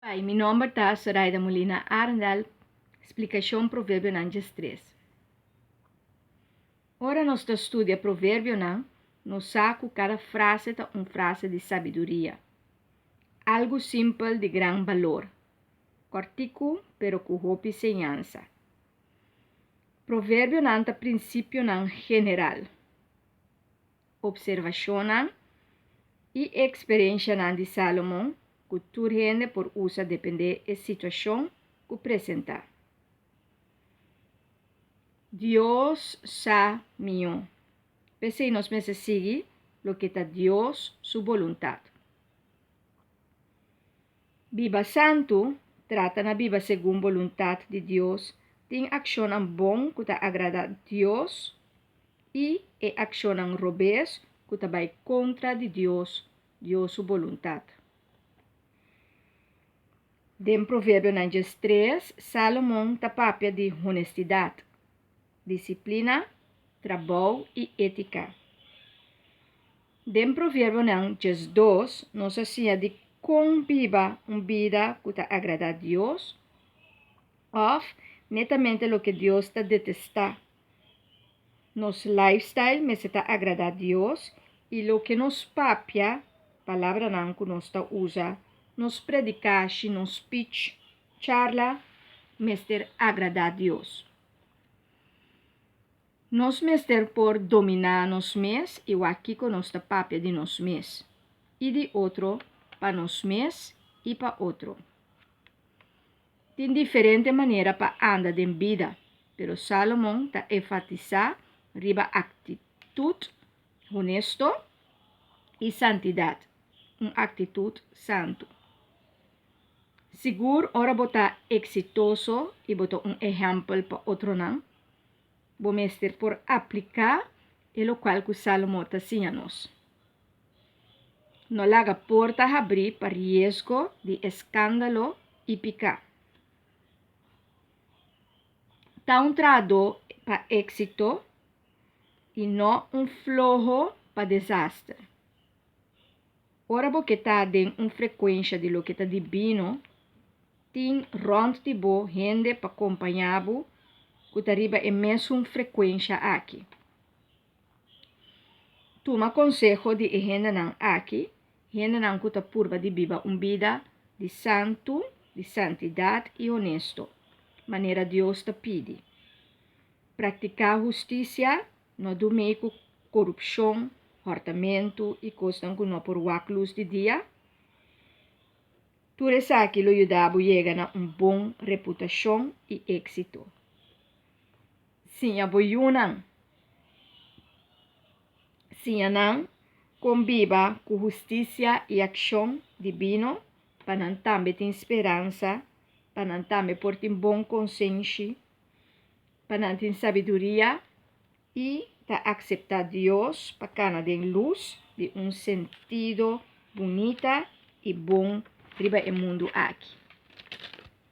Hi, mi nomber ta Soraida Molina Arendal, Splikashon Proverbionan 13. Ora nos ta studia proverbionan, nos sa ku kada frase ta un frase di sabiduria. Algu simpel di gran balor. Kòrtiku pero ku hopi señansa. Proverbionan ta prinsipionan general. Opservashonnan i eksperenshanan di Salomon ku tur hende por usa dependé e situashon ku presentá. Dios sa mihó. P'esei nos mester sigui loke ta Dios su boluntat. Biba santu, trata na biba segun boluntat di Dios, tin akshonnan bon ku ta agradá Dios i e akshonnan robes ku ta bai kontra di Dios, Dios su boluntat. Den Proverbionan 13, Salomon ta papia di honestidat, disiplina, trabou i étika. Den Proverbionan 12, nos a siña di kon biba un bida ku ta agradá Dios òf netamente loke Dios ta detestá. Nos lifestyle mester ta agradá Dios i loke nos papia, palabranan ku nos ta usa, nos predikashi, nos speech, charla, mester agradá Dios. Nos mester por dominá nos mes i wak kiko nos ta papia di nos mes i di otro pa nos mes i pa otro. Tin diferente manera pa anda den bida, pero Salomon ta enfatisá riba aktitut honesto i santidat, un aktitut santu. Sigur ora bo ta eksitoso i bo ta un ehèmpel pa otronan, bo mester por apliká e lokual ku Salomo ta siña nos. No laga porta habrí pa riesgo di eskándalo i piká. Ta un trahadó pa éksito i no un floho pa desaster. Ora bo ke ta den un frekuensha di loke ta dibino, tin rònt di bo hende pa kompañá bo ku ta riba e mesun frekuensha aki. Tuma konseho di e hendenan aki, hendenan ku ta purba di biba un bida di santu, di santidat i honesto, manera Dios ta pidi. Praktiká hustisia. No dum'é ku korupshon, hòrtamentu i kosnan ku no por wak lus di dia. Tur esaki lo yuda bo yega na un bon reputashon i éksito. Siña bo yunan. Siña nan kon biba ku hustisia i akshon dibino pa nan tambe tin speransa, pa nan tambe por tin bon konsenshi. Pa nan tin sabiduria i ta akseptá Dios pa kana den lus di un sentido bunita i bon riba e mundu aki.